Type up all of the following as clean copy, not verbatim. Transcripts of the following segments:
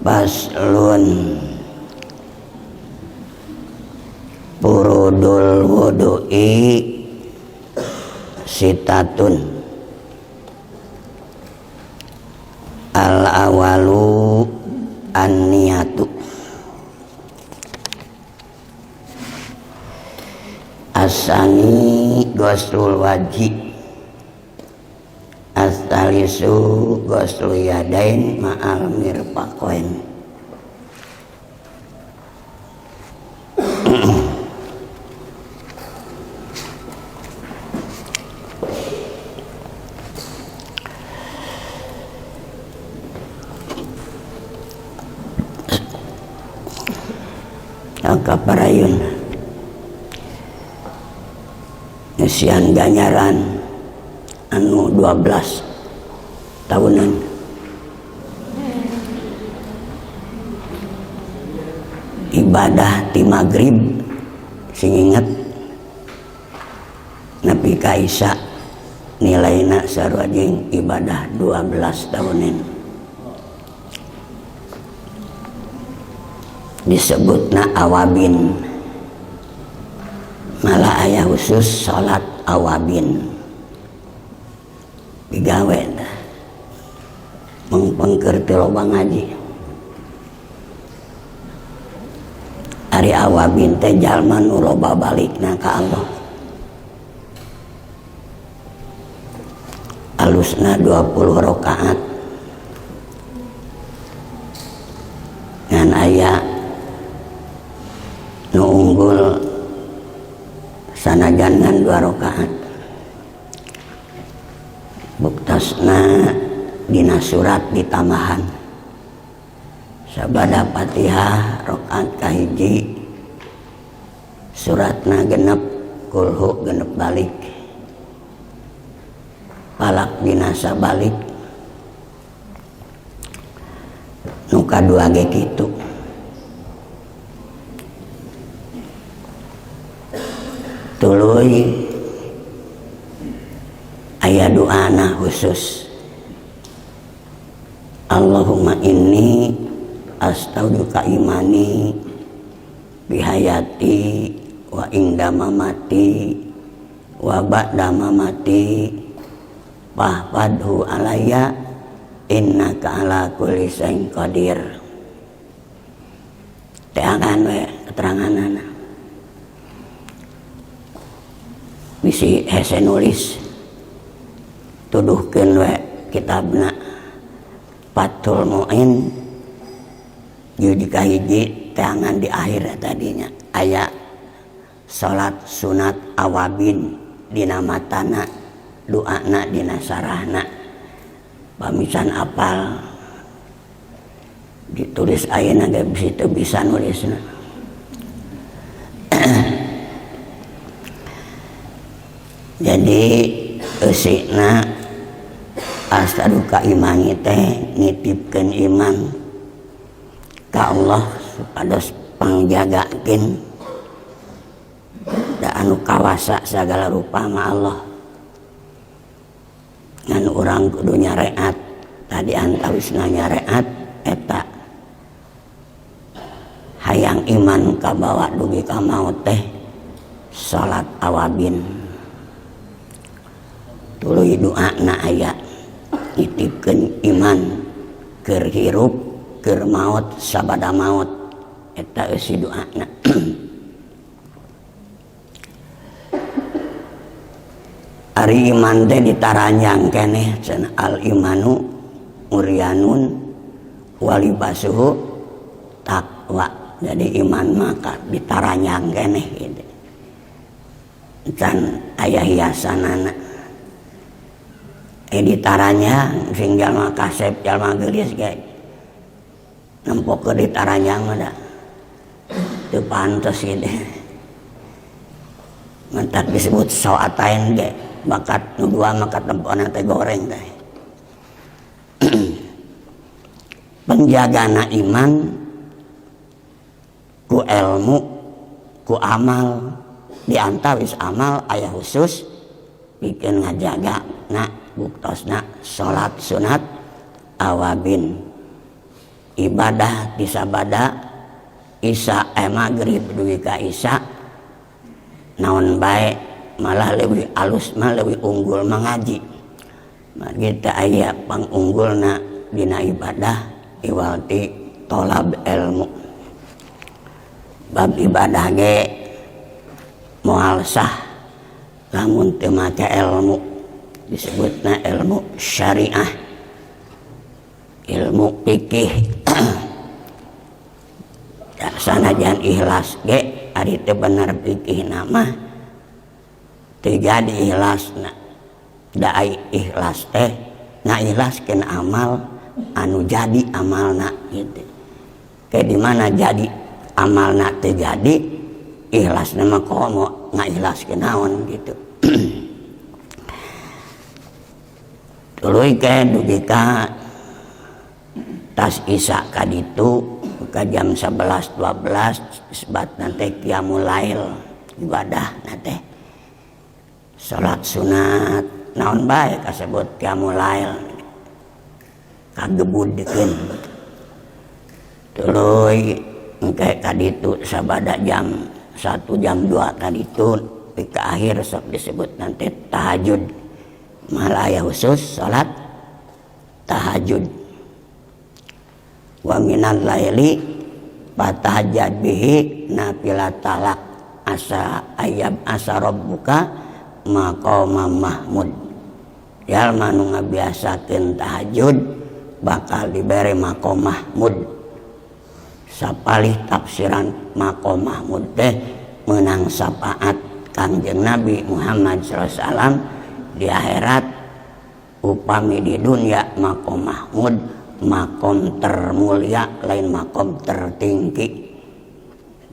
Faslun furudul wudu'i sitatun. Al awalu an-niyatu. Asani ghuslul wajhi. As-salisu ghuslul yadain ma'al mirfaqain. Kaparayun ngesian ganjaran anu 12 tahunan. Ibadah ti maghrib sing inget nepi ka isya nilaina sarua jeung ibadah 12 tahunan. Disebutna awabin, malah aya khusus salat awabin digawe tah mengpengker teu loba ngaji. Ari awabin teh jalma nu loba balikna ka Allah. Alusna 20 rakaat ngan aya nu unggul sanajan ngan 2 rakaat. Buktasna dina surat ditambahan sabada Fatihah rakaat kahiji suratna genep kulhu genep balik palak dina sabalik nu kadua ge kitu. Tuluy aya doana khusus, Allahumma inni astauduka imani bihayati wa inda mamati wa ba'da mamati fahfadhu alayya innaka ala kulli syai'in qadir. Teangan we keteranganana. Bisi hese nulis tuduhkeun we kitabna Fathul Mu'in juz kahiji teangan di akhir tadinya aya salat sunat awabin dina matana doana dina sarahna pamisan apal ditulis ayeuna ge bisi teu bisa nulisna. Jadi eusina astaduka imani teh nitipkeun iman ka Allah supados pangjagakeun da anu kawasa sagala rupa ma Allah. Ngan urang kudu nyareat tadi antawisna nyareat eta hayang iman kabawa dugi ka maut teh salat awabin. Tuluy doana aya nitipkeun iman keur hirup keur maut sabada maut eta eusi doana. Ari iman teh ditaranjang keneh cenah al imanu uryanun walibasuhu taqwa. Jadi iman maka ditaranjang keneh gitu. Can aya hiasanana. Ditaranjang sing jalma kasep jalma geulis ge nempokeun ditaranjang mah da teu pantes gitu. Mentak disebut soatain ge bakat nu dua mah katempona teh goreng teh. Penjagana iman ku ilmu ku amal, diantawis amal aya khusus pikeun ngajaga na buktosna salat sunat awabin. Ibadah ti sabada isya maghrib dugi ka isya naon bae malah leuwih alus mah leuwih unggul mah ngaji. Margi teu aya pangunggulna dina ibadah iwal ti tolab ilmu. Bab ibadah ge moal sah lamun teu make ilmu, disebutna ilmu syariah, ilmu fikih. Sanajan ikhlas ge ari teu bener fikihna mah teu jadi ikhlasna. Da ai ikhlas teh ngaikhlaskeun amal anu jadi amalna gitu. Ke di mana jadi amalna teu jadi ikhlasna mah komo ngaikhlaskeun naon gitu. Tuluy ke dugi ka tas isya ka ditu ka jam 11 12 sebatna teh qiyamul lail ibadah na teh. Salat sunat naon bae kasebut qiyamul lail kagebudkeun. Tuluy engke ka ditu sabada jam 1 jam 2 ka ditu ka akhir sok disebut nanti tahajud. Malah aya khusus salat tahajud. Wa minal laili fatahajjad bihi nafilatalak asa ayab asa rabbuka maqama mahmud. Jalma nu ngabiasakeun tahajud bakal dibere maqam mahmud. Sapalih tafsiran maqam mahmud teh meunang syafaat Kangjeng Nabi Muhammad sallallahu alaihi wasallam di akhirat. Upami di dunia maqam mahmud makom termulia lain makom tertinggi.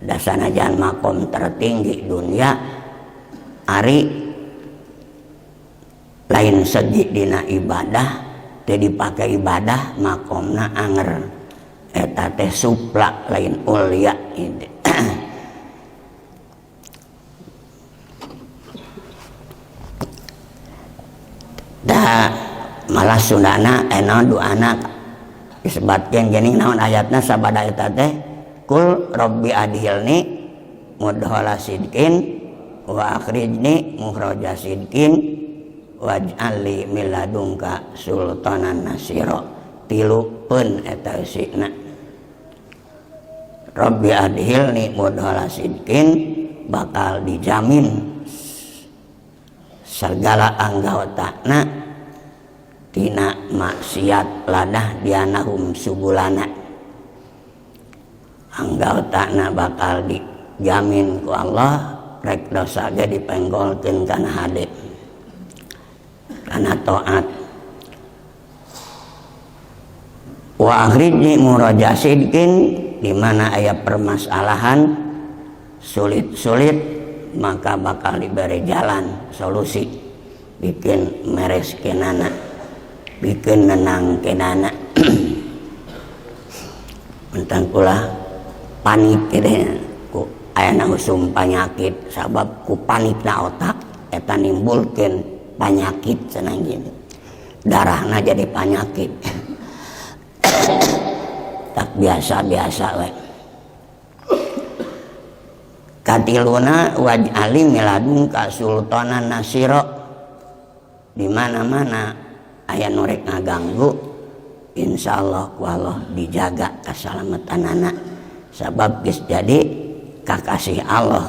Dasanajan makom tertinggi dunia ari lain segi dina ibadah teu dipake ibadah makomna anger eta teh supla lain ulia gitu. Da malah sundana eno duana disebatkeun geuning naon ayatna sabada eta teh kul rabbi adhilni mudkhala sidqin wa akhrijni mukhraja sidqin waj'alli min ladunka sultanan nasira. Tilu peun eta eusina rabbi adhilni mudkhala sidqin bakal dijamin segala anggotana tina maksiat ladah dianahum subulana. Anggotana bakal dijamin ku Allah rek dosa ge dipenggolkeun kana hade kana taat. Wa akhrijni muraja sidqin di mana aya permasalahan sulit-sulit maka bakal diberi jalan solusi bikin mereskenana bikin nenang kenana. Mentang kula panik gitu ku ayana usum panyakit sabab ku panik na otak eta nimbulkeun panyakit cenah gitu darahna jadi panyakit. Tak biasa-biasa we. Katiluna waj'ali miladunka sultanan nasira. Di mana-mana aya nu rek ngaganggu insyaallah ku Allah dijaga kasalamatanana sabab geus jadi kakasih Allah.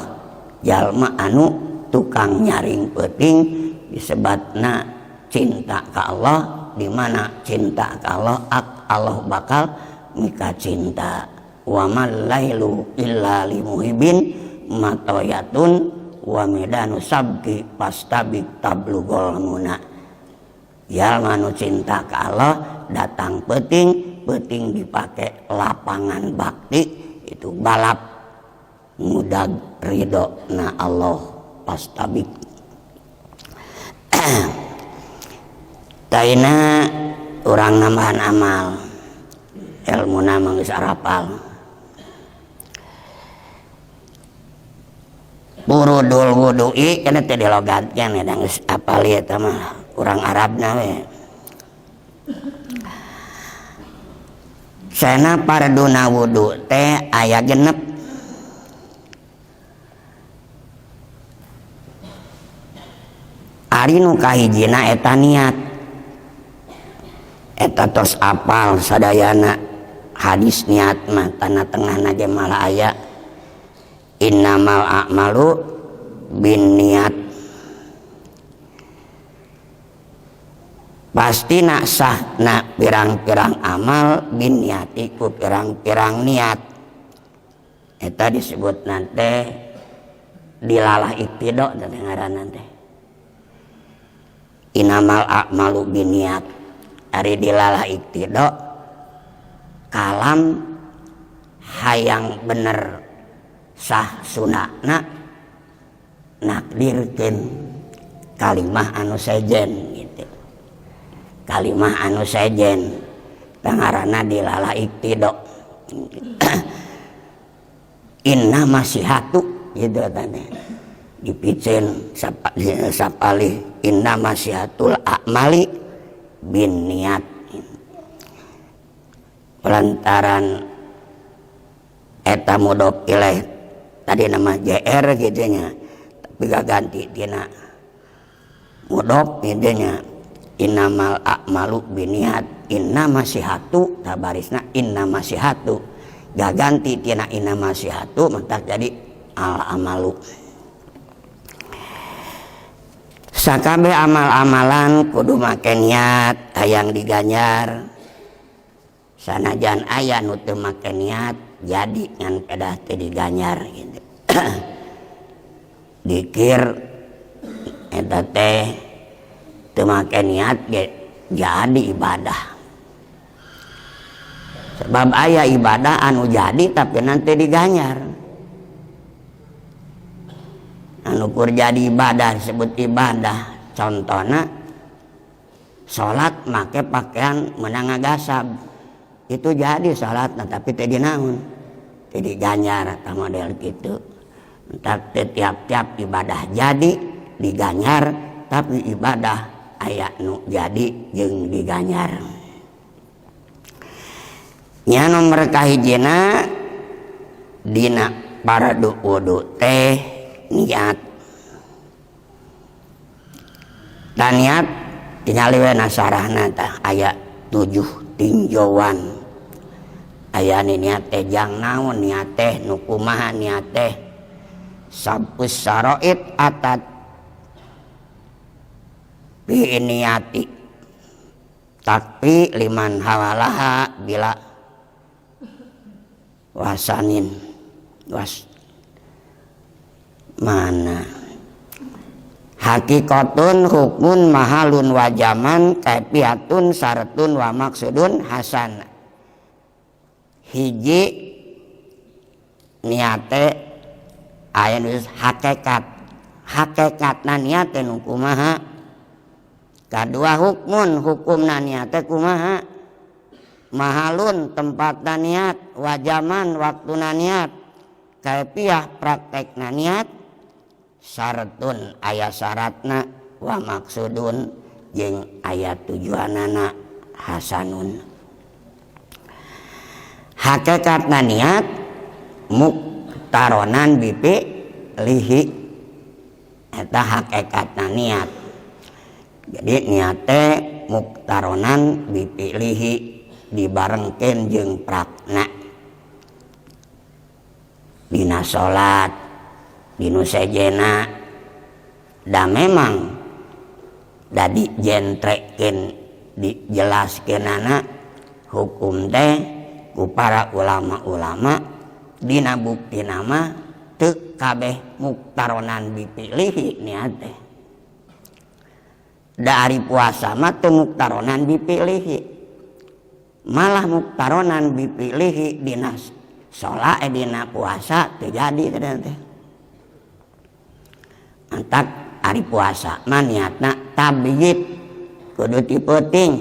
Jalma anu tukang nyaring peuting disebatna cinta ka Allah, di mana cinta ka Allah ak Allah bakal mika cinta. Wa mal lailu illa limuhibin matoyatun wa midanu sabki pastabik tablugol muna. Jalma nu cinta ka Allah datang peuting, peuting dipake lapangan bakti itu balap ngudag ridho na Allah pastabik. Taina urang nambahan amal ilmuna mah geus arapal. Furudul wudu'i kana teh dilogatkeun eta geus apal ieu eta mah urang Arabna we. Sana parduna wudu teh aya genep. Ari nu kahijina eta niat. Eta tos apal sadayana hadis niat mah tanah tengahna ge malah aya innamal a'malu binniyat. Pasti nak sah nak pirang-pirang amal binniati ku pirang-pirang niat. Eta disebut nate dilalah iktido teh ngaranna teh. Innamal a'malu binniyat. Ari dilalah iktido kalam hayang bener sah sunahna nakdirkeun kalimah anu sejen gitu. Kalimah anu sejen tangarana dilalah iktido. Inna masihatu gitu tadi dipicen sapalih inna masihatul a'mali bin niat. Lantaran eta mudhof ilaih tadi nama JR gitu nya, tapi gak ganti tina mudhof gitu nya. Innamal a'malu binniat, inna masihatu tabarisna inna masihatu gak ganti tina inna masihatu mentak jadi al amalu. Sakabeh amal-amalan kudu make niat hayang diganjar. Sanajan aya nu teu make niat jadi ngan pedah teu diganjar gitu. Dikir eta teh teu make niat ge jadi ibadah. Sebab aya ibadah anu jadi tapi nanti diganjar. Anu kur jadi ibadah disebut ibadah. Contohna salat make pakaian menang ngagasab. Itu jadi salatna tapi teu dinaon, teu diganjar eta model kitu. Entar teu tiap-tiap ibadah jadi diganjar, tapi ibadah aya nu jadi jeung diganjar. Nya nomor kahijina dina fardu wudu teh niat. Dan niat tingali we nasarahna tah aya 7 tinjauan. Aya niat teh jang naon niat teh nu kumaha niat teh sabus saroit atat bi niati takpi liman hawalaha bila wasanin was mana hakikatun hukmun mahalun wajaman kaifiatun saratun wa maksudun hasan. Hiji niate aya nu hakikat, hakikatna niate nu kumaha. Kadua hukmun, hukumna niate kumaha. Mahalun tempatna niat, wajaman waktuna niat, kaifiah praktekna niat, saratun aya syaratna, wa maksudun jeung aya tujuanana hasanun. Hakikatna niat muktaronan bipi lihi, eta hakikatna niat. Jadi niate muktaronan bipilihi dibarengkeun jeung prakna dina salat dinu sejena. Da memang da dijentrekeun dijelaskeunana hukum teh ku para ulama-ulama dina buktina mah teu kabeh muktaronan bipilihi niat teh. Da ari puasa mah teu muktaronan bipilihi, malah muktaronan bipilihi dina salat dina puasa teu jadi teh. Antak ari puasa mah niatna tabyid kudu ti peuting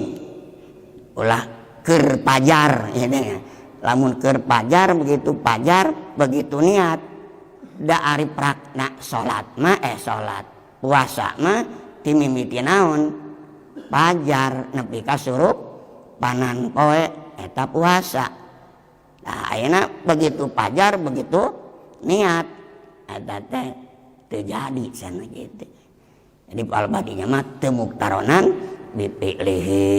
ulah keur pajar ya teh. Lamun keur pajar begitu pajar begitu niat. Da ari prakna salat mah salat puasa mah timimiti naon pajar nepi ka surup panan poe eta puasa. Nah ayeuna begitu pajar begitu niat eta teh teu jadi sana gitu. Jadi palbadinya mah teu muktaronan bifi'lihi.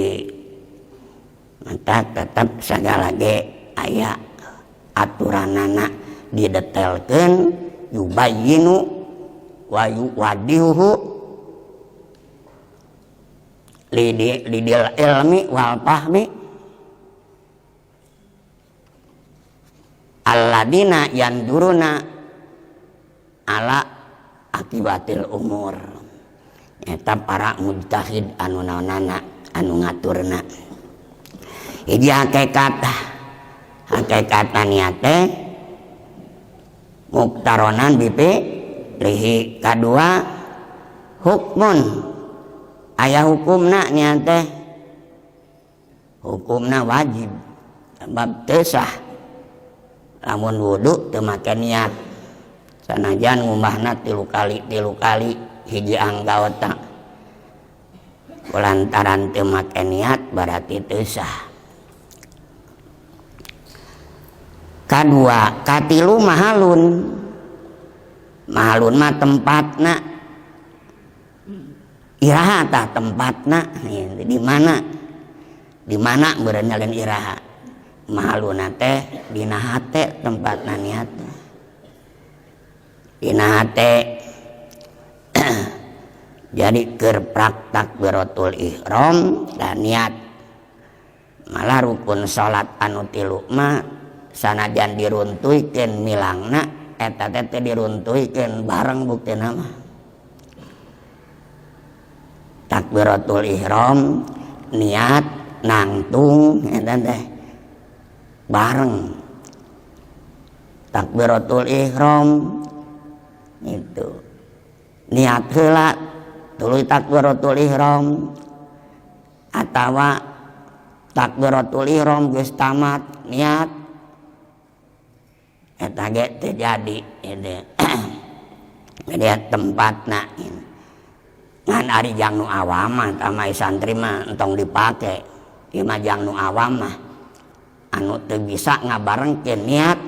Mantap tetap segala ge aya aturanana didetailkeun yubayyinu wa yuwaddihu lidil ilmi wal fahmi alladina yanduruna ala akibatil umur. Eta para mujtahid anu naonana anu ngaturna. Hiji hakikat niat teh muktaronan bifi'lihi. Kadua hukmun aya hukumna niat teh hukumna wajib sebab teu sah lamun wudu teu make niat sanajan ngumbahna tilu kali hiji anggota kulantaran teu make niat berarti teu sah. Kadua katilu mahalun mahalun mah tempatna iraha tah tempatna di mana di mana meureun lain iraha mahaluna teh dina hate tempatna niat dina hate. Jadi keur praktak takbiratul ihram dan niat malah rukun salat anu tilu mah sanajan diruntuhkeun milangna eta teh teu diruntuhkeun bareng buktina mah. Takbiratul ihram niat nangtung eta teh bareng. Takbiratul ihram itu niat heula tuluy takbiratul ihram atawa takbiratul ihram geus tamat niat eta ge teu jadi itu. Jadi tempatna ngan ari jang nu awam mah tah santri mah entong dipake. Ieu mah jang nu awam mah anu teu bisa ngabarengkeun niat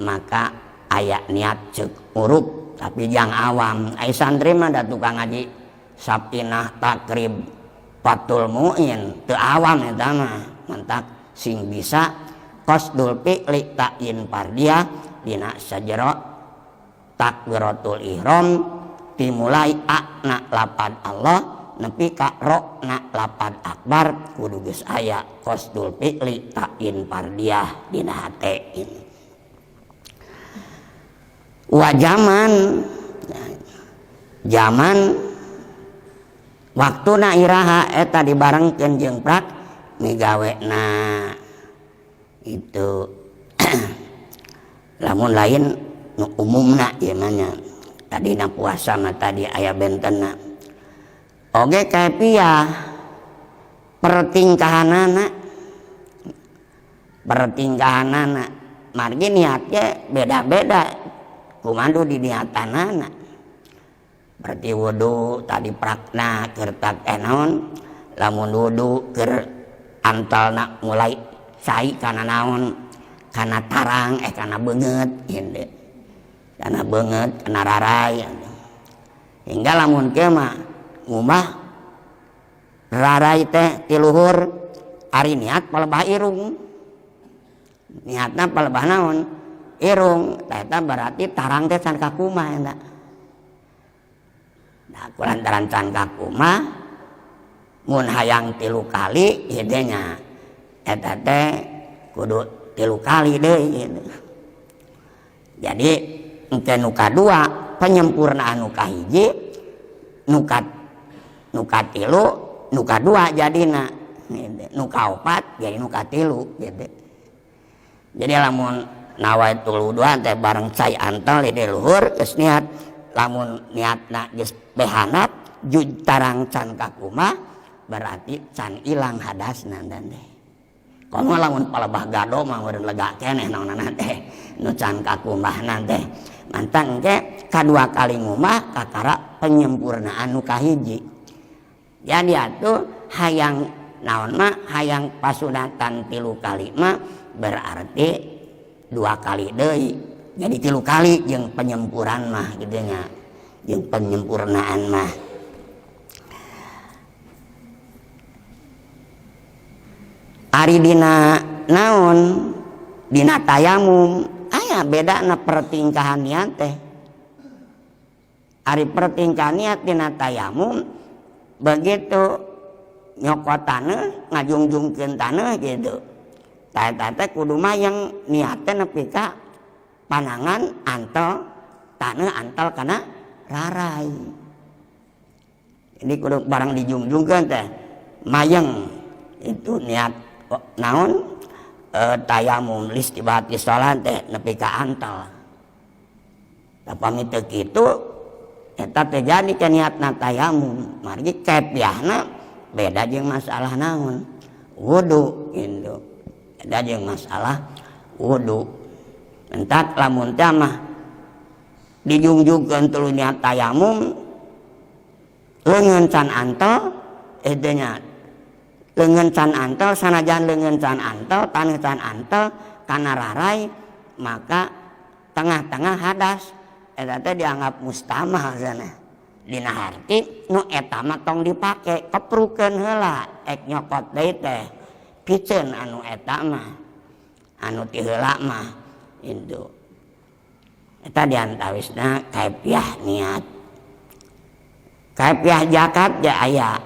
maka aya niat ceuk urup tapi jang awam. Ai santri mah da tukang ngaji Sapinah Takrib Fathul Muin teu awam eta mah mantak sing bisa qasdul fi'li ta'yin fardiyah dina sajero takbiratul ihram dimulai akna lapad Allah nepi ka rokna lapad akbar kudu geus aya qasdul fi'li ta'yin fardiyah dina hate ini. Wa zaman zaman waktuna iraha eta dibarengkeun jeung prak migawena itu. Lamun lain nu umumna ieu mah nya tadina puasa mah tadi aya bentenna oge kaifiah pertingkahanana margi niatnya beda-beda kumandu di niatanana. Berarti wudu tadi prakna keur tak naon lamun wudu keur antalna mulai cai kana naon kana tarang kana beungeut ieu kana beungeut kana raray hingga lamun kieu mah ngumbah raray teh ti luhur ari niat palebah irung niatna palebah naon irung eta berarti tarang teh can kakumah eta. Nah kulantaran can kakumah mun hayang tilu kali ieu nya eta teh kudu tilu kali deui gitu. Jadi engke nu kadua penyempurnaan nu kahiji nu katilu nu kadua jadina gitu. Nu kaopat jadi nu katilu gitu. Jadi lamun nawaitul wudu'a teh bareng cai antal di luhur geus niat lamun niatna geus behanap juj tarang can kakumah berarti can ilang hadasna teh. Komo lamun palebah gado mah meureun lega keneh naonana teh nu can kakumahna teh. Mantang engke kadua kali ngumah kakara penyempurnaan nu kahiji. Jadi atuh hayang naon mah hayang pasunatan tilu kali mah berarti 2 kali deui jadi 3 kali jeung penyempuran mah gitu nya jeung penyempurnaan mah. Ari dina naon dina tayamum aya bedana pertingkahan niat teh. Ari pertingkahan niat dina tayamum begitu nyokot taneuh ngajungjungkeun taneuh gitu. Tah eta teh kudu mayeng niat teh nepi ka panangan antel taneuh antel kana rarai. Jadi kudu barang dijungjungkeun teh mayeng itu niat naon tayamum listibati salat teh nepi ka antel. Upami teu kitu eta teh jadi ka niatna tayamum margi kepiahna beda jeung masalah naon wudu gitu. Beda jeung masalah wudu. Entak lamun teh mah dijungjungkeun tuluy niat tayamum leungeun can antel eta nya leungeun can antel sanajan leungeun can antel taneuh can antel kana rarai maka tengah-tengah hadas eta teh dianggap mustamal cenah. Dina harti nu eta mah tong dipake keprukeun heula ek nyokot deui teh piceun anu eta mah anu ti heula mah itu eta diantawisna kaifiah niat. Kaifiah zakat ge aya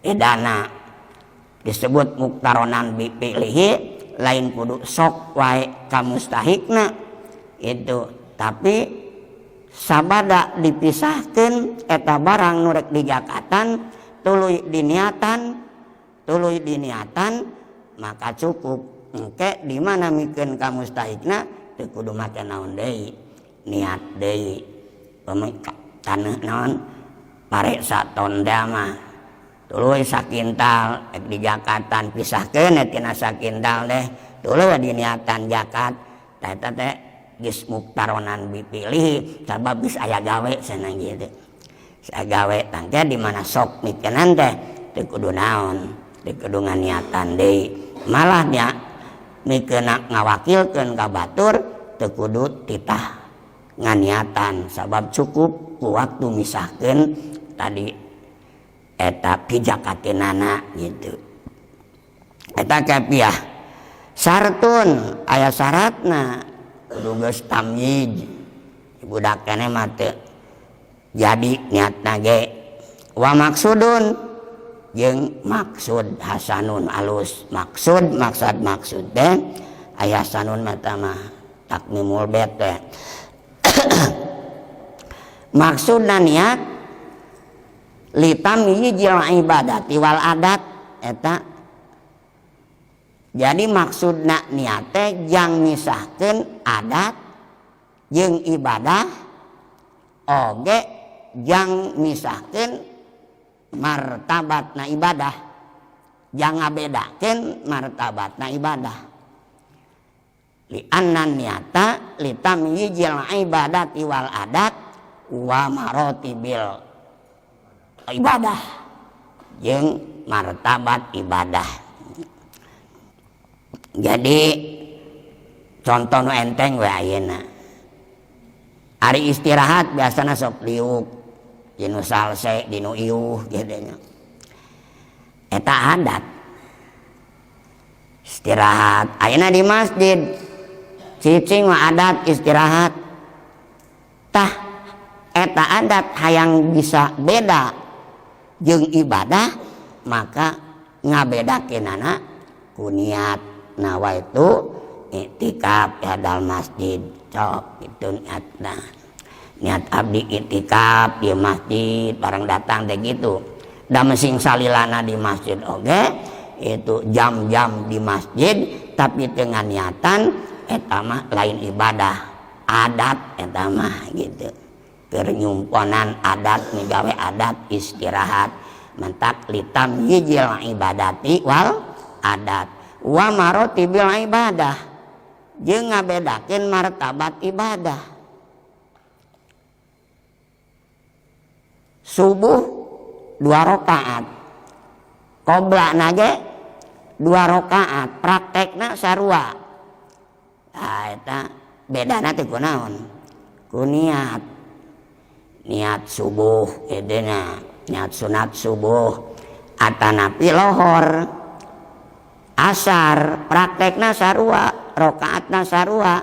bedana disebut muktaronan bipilihi lain kudu sok wae ka mustahikna itu tapi sabada dipisahkeun eta barang nu rek dijakatan tuluy diniatan maka cukup engke di mana mikeun ka mustahikna teu kudu make naon deui niat deui pami taneuh naon pare saton teh mah tuluy sakintal rek dijakatan pisahkeun tina sakintal teh tuluy diniatan zakat tah eta teh geus muktaronan dipilih sabab geus aya gawe cenah kitu. Saya gawe tangke di mana sok mikenan teh teu kudu naon teu kudu nganiatan deui malah nya mikeuna ngawakilkeun ka batur teu kudu titah nganiatan sabab cukup ku waktu misahkeun tadi eta pijakatinana gitu. Eta kapiah sartun aya syaratna kudu geus tamyiz budak keneh mah teu jadi niatna ge wa maksudun jeung maksud hasanun alus maksud maksad maksud teh aya hasanun mah mah takmimul bait teh maksudna niat litamyijil ibadati wal adat eta. Jadi maksudna niat teh jang misahkeun adat jeung ibadah oge jang misahkeun martabatna ibadah jang ngabedakeun martabatna ibadah li anna niata litamyijil ibadati wal adat wa maratibil ibadah jeung martabat ibadah. Jadi contoh nu enteng we ayeuna ari istirahat biasana sok liuk dinu salse dinu iuh gitu nya eta adat istirahat ayeuna di masjid cicing mah adat istirahat tah eta adat hayang bisa beda jeung ibadah maka ngabedakeunana ku niat nawaitu i'tikaf ya dal masjid cok itu niatna niat abdi i'tikaf di masjid barang datang teh gitu da mesing salilana di masjid oge itu jam-jam di masjid tapi dengan niatan eta mah lain ibadah adat eta mah gitu keur nyumponan adat migawe adat istirahat mentak litam yijil ibadati wal adat wa marotibil ibadah jeung ngabedakeun martabat ibadah. Subuh 2 rakaat qoblana ge 2 rakaat praktekna sarua Tah eta bedana teh kunaon? Ku niat. Niat subuh kitu nya, niat sunat subuh atanapi lohor. Asar praktekna sarua, rakaatna sarua.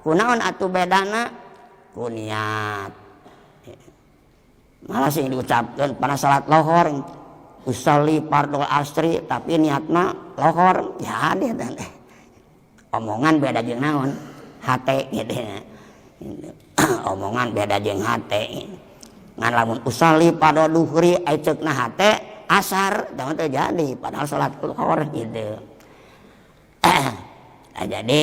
Kunaon atuh bedana? Ku niat. Malah sing diucapkeun pada salat lohor usolli fardhu asri tapi niatna lohor ya ada teh. Omongan beda jeung naon? Hate gitu ya. Omongan beda jeung hate. Ngan lamun usolli fardhu duhri ai ceukna hate asar tah teu jadi padahal salat lohor gitu. Nah, jadi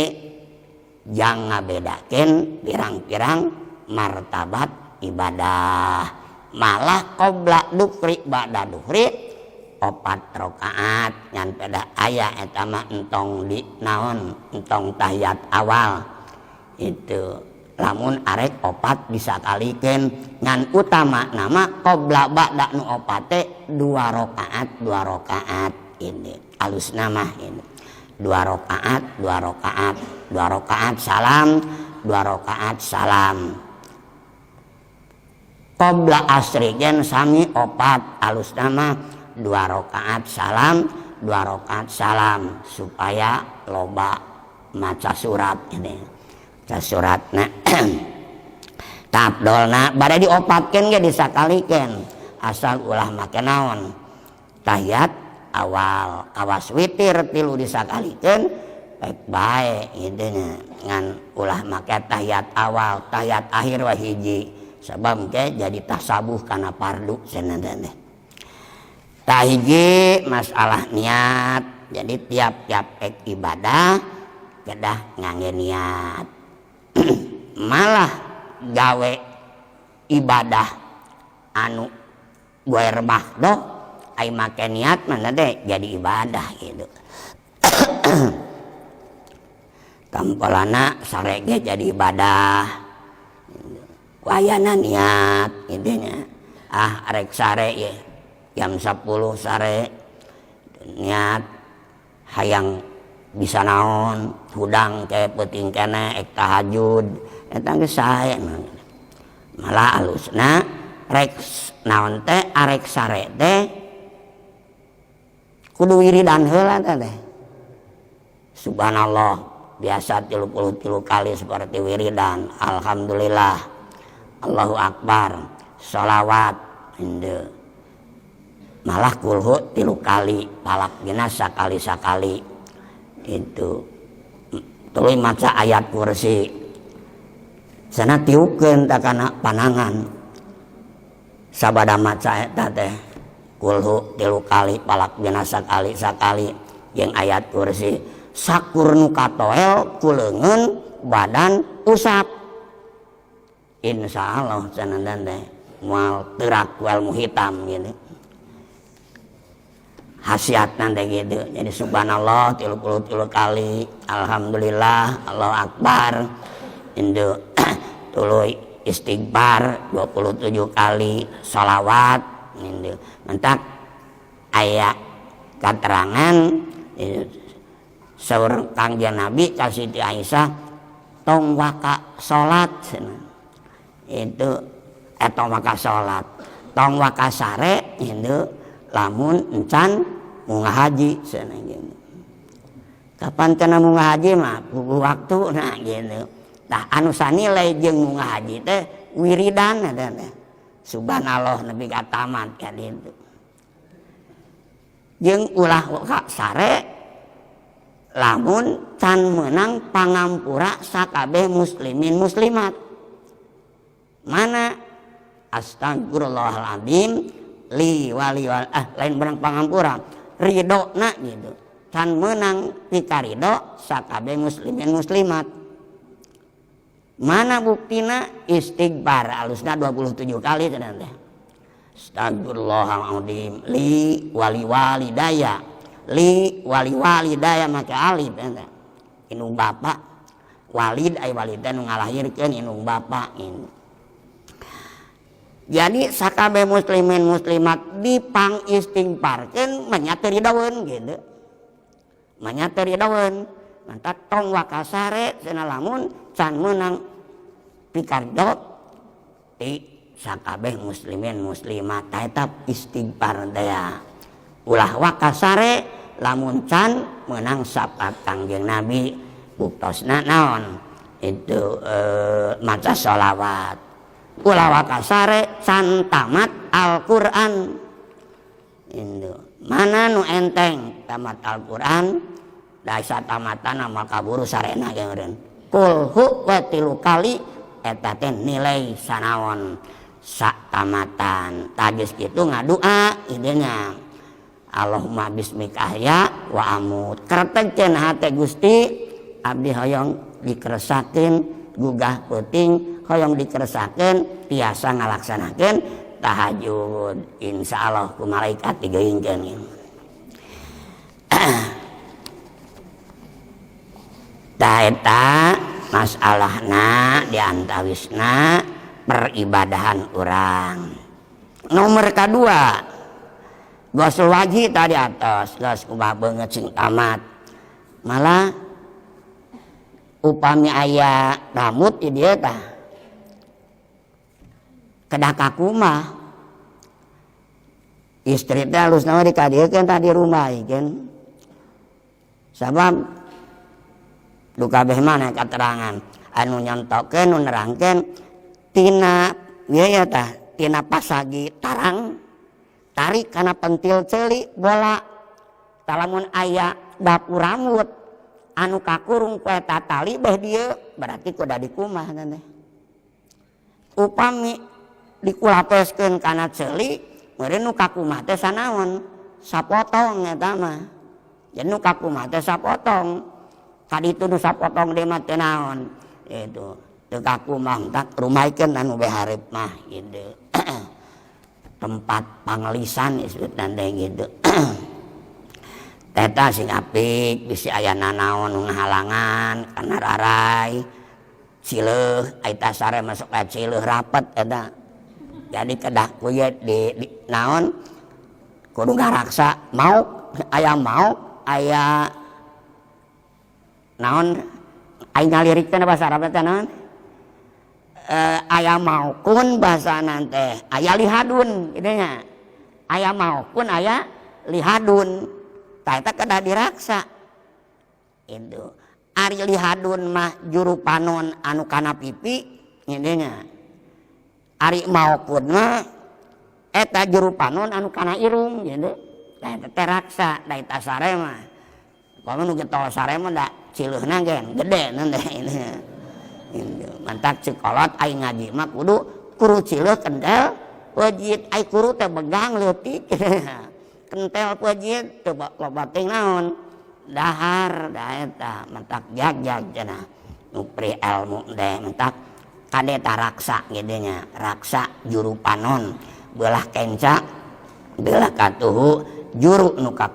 jangan ngabedakeun pirang-pirang martabat ibadah. Malah qobla duhri ba'da duhri 4 rakaat ngan peda aya eta mah entong di naon entong tahiyat awal itu lamun arek 4 disakalikeun ngan utama nama qobla ba'da nu 4 teh 2 rakaat 2 rakaat ini alusna mah ini 2 rakaat 2 rakaat 2 rakaat salam 2 rakaat salam. Qobla asri gen sami 4 alusna mah 2 rakaat salam 2 rakaat salam supaya loba maca surat ini maca suratna. Tabdolna bade diopatkeun ge disakalikeun asal ulah make naon tahiyat awal kawas witir 3 disakalikeun baik bae kitu nya ngan ulah make tahiyat awal tahiyat akhir we hiji sabab ke jadi tasabuh kana fardu cenah teh. Tah hiji masalah niat. Jadi tiap-tiap ek ibadah kedah ngangge niat. Malah gawe ibadah anu goer mahdoh ai make niat mah teh jadi ibadah gitu. Tampolana sare ge jadi ibadah. Wayana niat gitu nya. Ah arek sare ye jam 10 sare niat hayang bisa naon hudang ke peuting keneh ek tahajud eta geus sae. Malah alusna rek naon teh arek sare teh kudu wiridan heula teh. Subhanallah biasa 33 kali seperti wiridan alhamdulillah Allahu akbar sholawat henteu. Malah kulhu 3 kali palak gina sakali-sakali itu tuluy maca ayat kursi sana tiukeun ta kana panangan sabada maca eta teh kulhu 3 kali palak gina sakali-sakali jeung ayat kursi sakur nu katoel ku leungeun badan usap insyaallah cenah teh moal teurak ku ilmu hitam gitu. Khasiatna teh gitu. Jadi subhanallah 33 kali, alhamdulillah, Allahu akbar. Indu tuluy istighfar 27 kali, sholawat indu. Mentak aya katerangan saur Kangjeng Nabi ka Siti Aisyah tong waka salat cenah. Itu tong waka salat, tong waka sare indu lamun encan munggah haji cenah gitu. Kapan cenah munggah haji mah puguh waktuna gitu. Tah anu sanilai jeung munggah haji teh wiridan eta teh. Subhanallah nepi ka tamat ka ditu. Jeung ulah waka sare lamun can meunang pangampura sakabeh muslimin muslimat. Mana astagfirullahaladzim li wali wal lain menang pangampura ridona gitu can menang pikarido sakabeh muslimin muslimat. Mana buktina istighfar alusna 27 kali cenah teh. Astagfirullahaladzim li wali walidaya li wali walidaya make alif eta indung bapa walid ai walid teh nu ngalahirkeun indung bapa ini. Jadi sakabeh muslimin muslimat dipang istighfarkeun manya teu ridaweun gitu. Manya teu ridaweun. Mantap tong wakasare cenah lamun can meunang pikarjo ti sakabeh muslimin muslimat. Tah eta istighfar teh ulah wakasare lamun can meunang syafaat Kangjeng Nabi. Buktosna naon itu maca sholawat. Ulah wakasare can tamat Al-Qur'an. Itu mana nu enteng tamat Al-Qur'an da satamatan amal kaburu sarena ge meureun. Kulhu we 3 kali eta teh nilai sanaon satamatan. Tah geus kitu ngadua idenya. Allahumma bismika ahya wa amut. Kretegkeun hate Gusti abdi hoyong dikeresakeun gugah peuting hoyong dikeresakeun tiasa ngalaksanakeun tahajud. Insyaallah ku malaikat digeungkeun. Tah eta masalahna diantawisna peribadahan urang. Nomor kadua gosol wajib tadi atas geus kumaha beungeut sing tamat. Malah upami aya rambut di dieu tah kedah kakumah. Istri teh alusna mah dikadiekeun tah di rumah ieu. Sabab du kabeh mana katerangan anu nyontokeun nu nerangkeun tina ieu ya tah tina pasagi tarang tarik kana pentil ceuli bola. Talamun aya dapur rambut anu kakurung ku eta tali beh dieu berarti kudu dikumah teh. Upami dikulapeskeun kana ceuli meureun nu kakumah teh sanaon sapotong eta mah. Jadi nu kakumah teh sapotong. Kaditu nu sapotong deui mah teu naon itu teu kakumah tak rumaikeun anu beh hareup mah gitu. Tempat pangelisan disebutna teh gitu. Teta sing apik bisi aya nanaon nu ngahalangan kana rarai cileuh ai tasare masuk ka cileuh rapet eta. Jadi kedah ku ieu di naon kudu ngaraksa mauk aya mauk aya naon ai ngalirik teh bahasa Arab teh naon aya maukun bahasana teh aya lihadun kitu nya. Aya maukun aya lihadun. Tah eta kedah diraksa. Itu ari lihadun mah juru panon anu kana pipi kitu nya. Ari maukun mah eta juru panon anu kana irung kitu. Tah eta teh raksa da eta sare mah. Upami nu getol sare mah da cileuhna ge gede teh ini. Mantak ceuk kolot ai ngaji mah kudu kuru cileuh kentel wajit ai kuru teh begang leutik. Kentel wajit teu loba teh naon dahar da eta mantak jag-jag cenah nu pri ilmu teh mantak kade taraksa kitu nya. Raksa juru panon beulah kenca beulah katuhu juru nu ka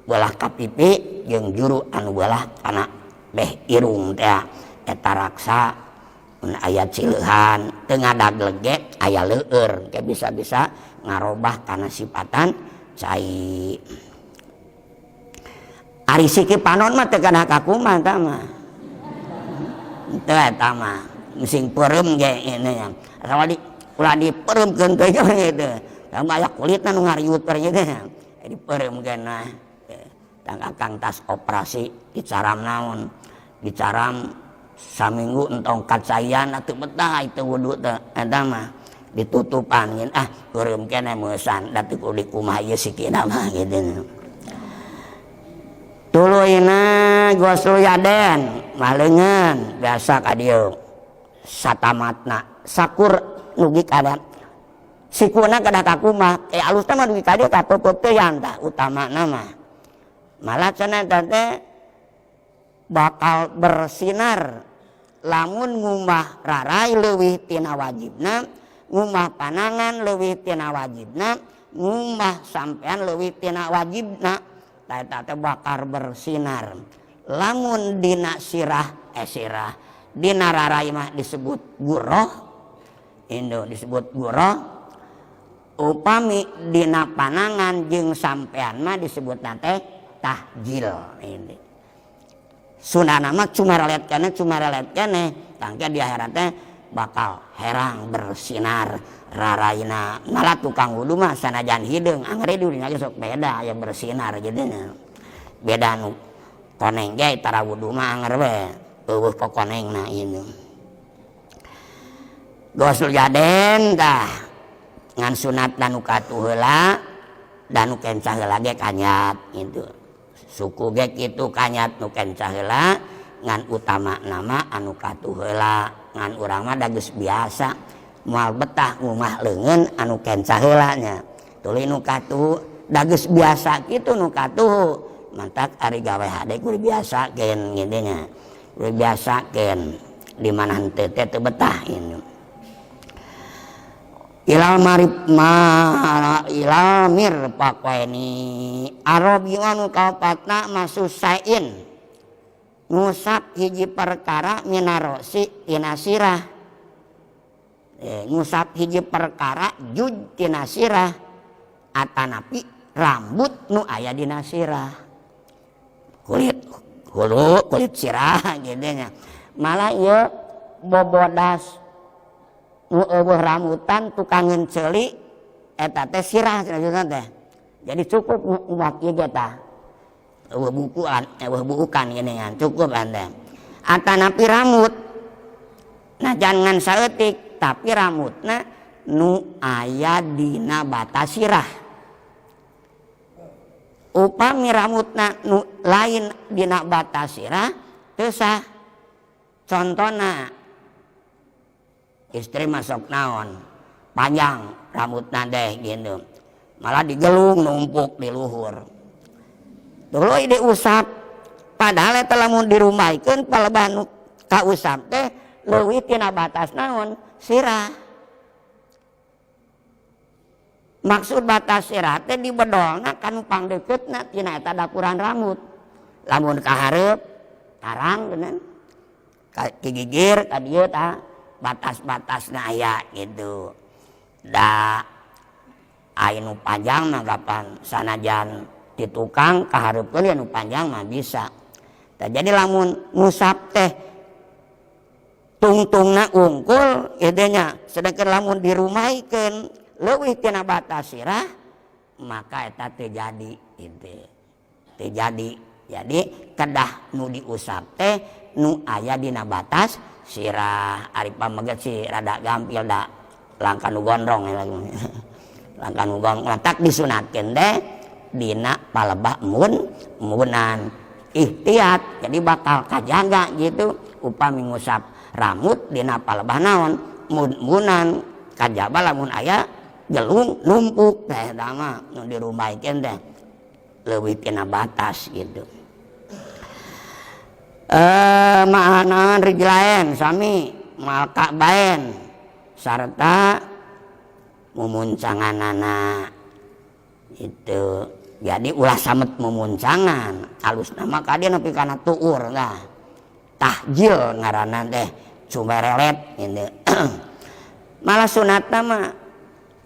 beulah ka pipi jeung juru anu beulah kana beh irung teh eta raksa. Mun aya cileuhan teu ngadag lege aya leueur ke bisa-bisa ngarobah kana sipatan cai. Ari siki panon mah teu kana kakumaha eta mah. Teu eta mah sing peureum ge ini nya. Asal di ulah dipereumkeun teh gitu. Tambah aya kulitna nu ngariut teh gitu. Dipereumkeun mah. Tang akang tas operasi dicaram naon? Dicaram saminggu entong kacaian atuh betah itu wudu teh eta mah ditutupan ngeun ah peureum keneh meusan da teu kudu dikumaha ieu sikina mah kitu. Tuluyna goslu yaden mah leungeun biasa ka dieu satamatna sakur nugi kada sikuna kada kakumah ke alusna mah dugi ka dieu katutup teh tah utamana mah. Malah cenah teh bakal bersinar lamun ngumah rarai leuwih tina wajibna, ngumah panangan leuwih tina wajibna, ngumah sampean leuwih tina wajibna. Tah eta teh bakal bersinar. Lamun dina sirah sirah dina rarai mah disebut guroh, indo disebut guroh. Upami dina panangan jeung sampean mah disebutna teh tahjil ini. Sunahna mah cumarelet keneh cumarelet keneh tangke di akhirat teh bakal herang bersinar raraina. Malah tukang wudu mah sanajan hideung angger di dunya ge sok beda aya bersinar kitu nya. Beda nu koneng ge tara wudu mah angger we eueuh kokonengna ieu. Ghusul yaden tah ngan sunatna nu katuh heula da nu kenca heula ge kanyat kitu. Suku ge kitu kanyat nu kenca heula ngan utamana mah anu katuh heula ngan urang mah da geus biasa moal betah ngumah leungeun anu kenca heula nya. Tuluy nu katuh da geus biasa kitu nu katuh mantak ari gawe hade kudu dibiasakeun kitu nya. Kudu dibiasakeun di mana henteu teh teu betah kitu. Ilal marib ma ilal mirfaqaini arabi anu kaopatna masusain ngusap hiji perkara minarosi tina sirah. Ngusap hiji perkara juj tina sirah atanapi rambut nu aya dina sirah kulit hulu kulit sirah gitu nya. Malah ieu bobodas nu eueuh rambutan tukangeun ceuli eta teh sirah cenah teh. Jadi cukup nguap ieu ge tah. Eueuh bukuan, eueuh buukan geuningan, cukup anda. Atanapi rambut. Nah jangan saeutik tapi rambutna nu aya dina batas sirah. Upami rambutna nu lain dina batas sirah teu sah. Contona istri masuk naon panjang rambutna deh gitu malah digelung numpuk di luhur tuluy diusap padahal eta lamun dirumaikeun palebah nu kausap teh leuwih tina batas naon sirah. Maksud batas sirah teh dibedolna kanu pangdeuketna tina eta dapuran rambut lamun kahareup tarang geunan ka gigir ka dieu tah batas-batasna aya gitu. Da aya nu panjang mah kapan sanajan ti tukang kahareupkeun ge nu panjang mah bisa. Tah jadi lamun ngusap teh tungtungna ungkul kitu nya, sedangkan lamun dirumaikeun leuwih tina batas sirah maka eta teu jadi kitu. Teu jadi. Jadi kedah nu diusap teh nu aya dina batas sirah. Ari pameget si rada gampil da langka nu gondrong ya lagi. Langka nu gondrong tak disunatkeun teh dina palebah mun-munan ihtiyat. Jadi bakal kajaga gitu upami ngusap rambut dina palebah naon mun-munan kajaba lamun aya gelung numpuk teh eta mah nu dirumaikeun teh leuwih tina batas gitu. Ma'anan rijlaen sami malka baen sarta mumuncanganana itu. Jadi ulah samet mumuncangan alus nama ka dieu nepi kana tuur lah tahjil ngaranna teh cumerelet gitu. Malah sunatna mah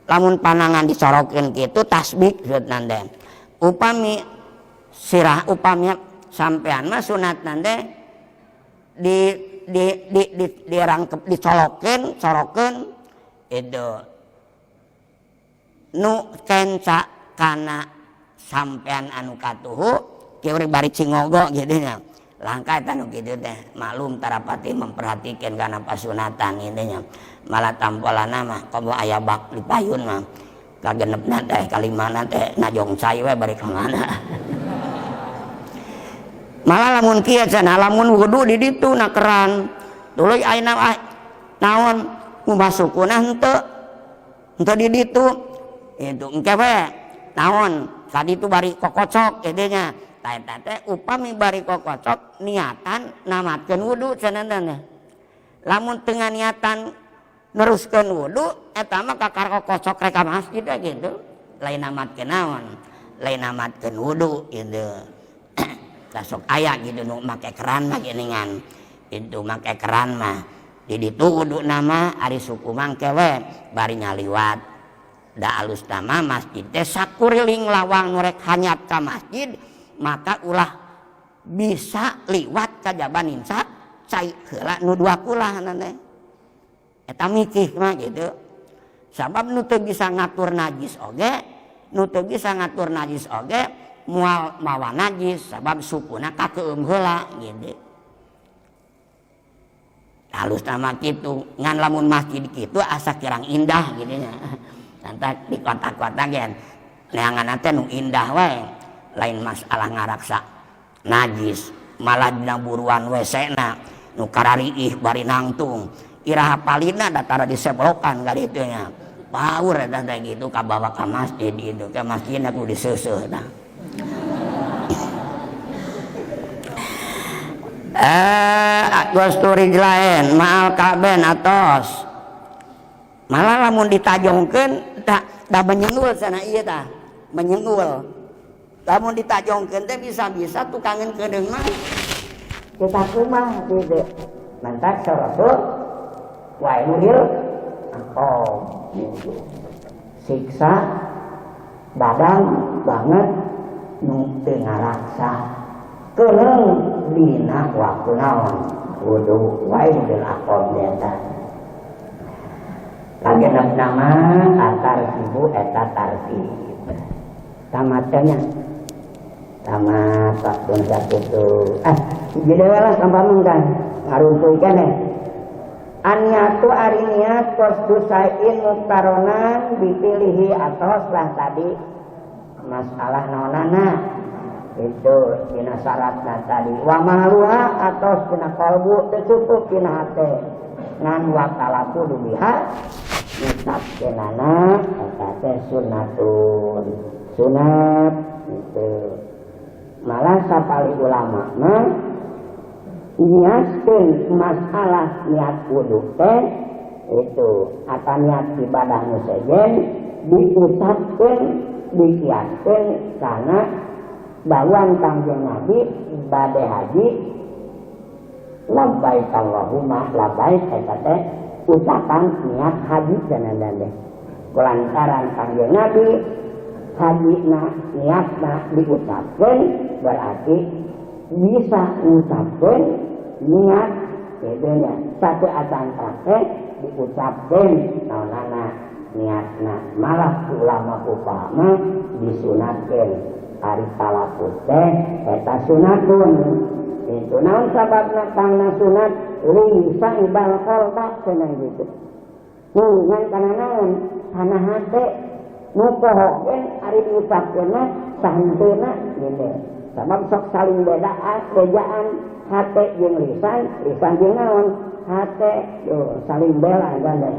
lamun panangan dicorokeun kitu tasbih sunatna teh. Upami sirah upami sampean mah sunatna teh di dirangkep dicolokeun corokeun itu nu kenca kana sampean anu katuhu kieu bari cingogo kitu nya. Langka eta nu kitu teh maklum tarapati memperhatikan kana pasunatan kitu nya. Malah tampolana mah komo aya bak di payun mah kagenepna teh kalimana teh najong cai we bari ka mana. Malah lamun kieu cenah lamun wudu di ditu na keran tuluy ayeuna naon ngumbah sukuna henteu henteu di ditu itu engke we naon ka ditu bari kokocok kitu nya. Tah eta teh upami bari kokocok niatan namatkeun wudu cenah teh. Lamun teu niatan neruskeun wudu eta mah kakar kokocok rek ka masjid we kitu. Lain namatkeun naon, lain namatkeun wudu kitu. Tah sok aya kitu nu make keran mah geuningan. Itu make keran mah di ditu wuduna mah ari suku mangke we bari nyaliwat. Da alus mah masjid teh sakuriling lawang nu rek hanyat ka masjid maka ulah Bisa liwat kajaba nincak cai heula nu dua kulah teh. Eta mikih mah gitu. Sabab nu teu bisa ngatur najis oge, nu teu bisa ngatur najis oge moal mawa najis sabab sukuna kakeum heula gitu. Halus nama kitu, ngan lamun masjid kitu asa kirang indah gitu nya. Lantak di kota-kota gen neangan teh nu indah wae, lain masalah ngaraksa najis, malah dina buruan WC na nu karariih bari nangtung. Iraha palina datara diseblokan ka ditu nya. Paur eta teh gitu kabawa ka masjid gitu, ka masjidna kudu diseuseuh tah. Gosturi lain maal kaben atos malah lamun ditajongkeun da menyengul sana ieu tah menyengul lamun ditajongkeun teh bisa-bisa tukangeun keudeung mah kita kumaha gitu mantak sarasul wailul aqab gitu siksa badan banget nu teu ngaraksa keung dina waktu naon wudu wailul aqab eta kagenep nama atartibu eta tartib tamatnya tamat waktu sakitu jadi lah sampameng kan ngaruntuy keneh aniatu ari niat qasdu sain muktaronan dipilihi atos lah tadi masalah naonana itu dina syaratna tadi wa maluha atos dina kalbu teu cukup dina hate ngan wa talafu biha ngucapkeunana eta teh sunnatun sunat itu malah sapali ulama mah niatkeun masalah niat wudu teh itu atau niat ibadah nu sejen diucapkeun dikiaskeun kana bawan Kangjeng Nabi bade haji labbaik Allahumma labbaik eta teh ucapan niat haji cenah teh kulantaran Kangjeng Nabi hajina niatna diucapkeun berarti bisa ngucapkeun niat kitu nya satu acan praktek diucapkeun naonana niatna malah ulama fuqaha mah disunatkeun ari talafuz teh eta sunatun itu naon sababna kana sunat lisa ibal qalba cenah gitu ngan kana naon kana hate nu pohokeun ari diucapkeun mah sahenteuna gitu sabab sok saling bedaan bejaan hate jeung lisan lisan jeung naon hate saling bela ganda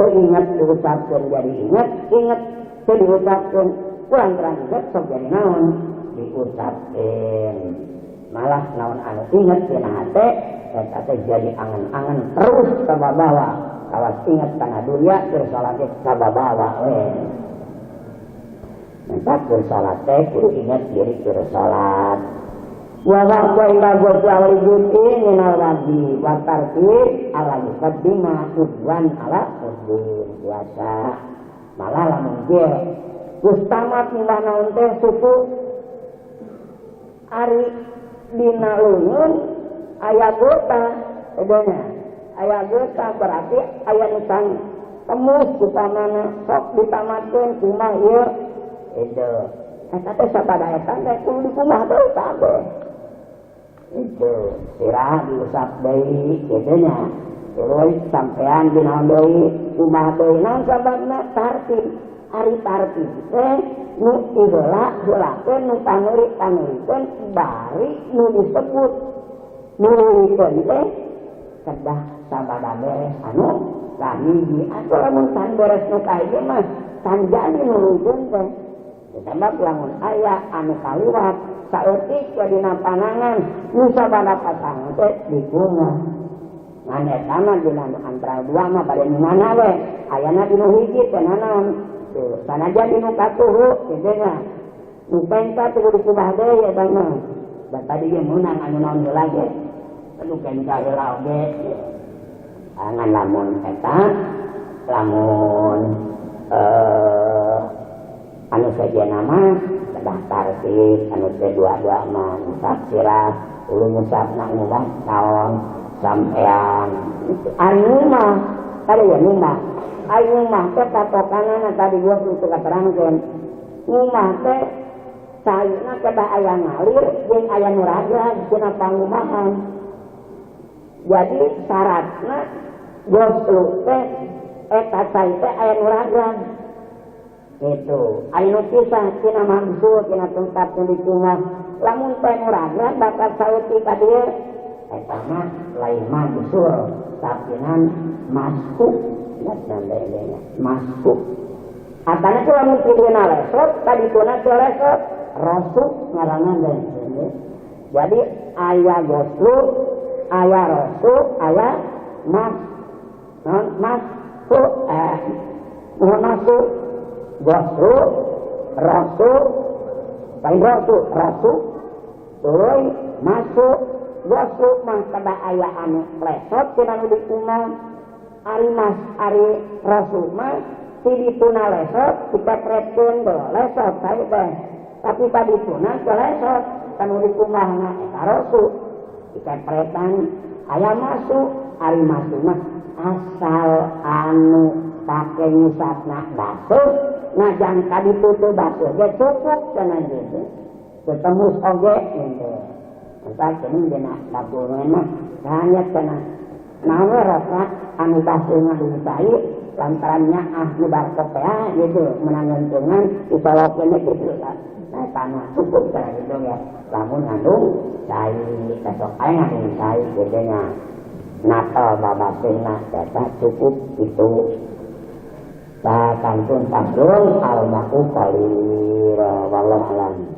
teu ingat diucapkeun jadi ingat ingat teu diucapkeun kurang terang ingat sok jadi naon diucapkeun malah naon anu ingat dina hate eta teh jadi angen-angen terus kababawa kawas ingat kana dunya keur salat teh kababawa we maka keur salat teh kudu ingat diri keur salat wa waqta ila awal juz'in minal wadi wa tartib ala yuqaddima udwan ala udwin puasa malah lamun kieu geus tamat milah naon teh suku ari dina leungeun aya gota edenya aya gota berarti aya nu can temus utamana sok ditamatkeun kumaha ieu itu eta teh sapada eta teh kudu dikumaha deui kabeh itu sirah diusap deui kitu nya terus sampean dinaon deui kumaha deui naon sababna tartib ari tartib teh nu diheula-heulakeun nu pangeuri-pangeurikeun bari nu disebut nuluykeun teh kedah sabada beres anu kahiji atuh lamun can beres nu kahiji mah can jadi nuluykeun teh sabab lamun aya anu kaliwat saeutik we dina panangan nu sabada pasangan teh dikumaha ngan eta mah dina antara dua mah bade nu mana we ayana dinu hiji teh naon sanajan dinu katuhu kitu nya nu penta teh kudu kumaha deui eta mah da tadi ge meunang anu naon heula ge anu penta heula oge ngan lamun eta lamun Anu sejenna mah kedah tartib, anu teh dua-dua mah ngusap sirah, ulu ngusapna ngubah naon sampean. Ari ngumah, tadi ya ngumah. Ari ngumah teh patokanana tadi gua kudu katerangkeun. Ngumah teh caina kedah aya ngalir jeung aya nu ragrag tina pangumahan. Jadi syaratna goslu teh eta cai teh aya nu ragrag. Gitu. Aya nu pisah tina mangsul tina tempat nu dikumbah. Lamun teh nu ragrag bakal sauti ka dieu eta mah lain mangsul tapi nan masuk masuk. Atana teh lamun kuduna lesot kadituna teh lesot rasuk ngaranna teh. Jadi aya goslu, aya rasuk, aya mas. Non masuk masuk goslu, rasuk, lain rasuk, rasuk tuluy masuk. Goslu mah kedah aya anu lesot tina nu dikumbah. Ari mas ari rasuk mah ti dituna lesot dipepretkeun teh lesot sae teh. Tapi kadituna teh lesot kanu dikumbahna eta rasuk dipepretan aya masuk. Ari masuk mah asal anu pake ngusapna basuh najan kaditu teu basuh ge cukup cenah gitu. Ketemu oge gitu. Entah geuning dina dapur mah banyak cenah. Naon we rasa anu basuh ngandung cai lantaran nyaah nu barkot teh gitu menangan-tengan dipalokeun gitu kan. Nah tanah cukup cenah gitu ya. Lamun ngandung cai besok aya ngandung cai gitu nya. Natal babaseuhna eta cukup itu. Ta kantun paslon al-ma'u qalil wallahu alam.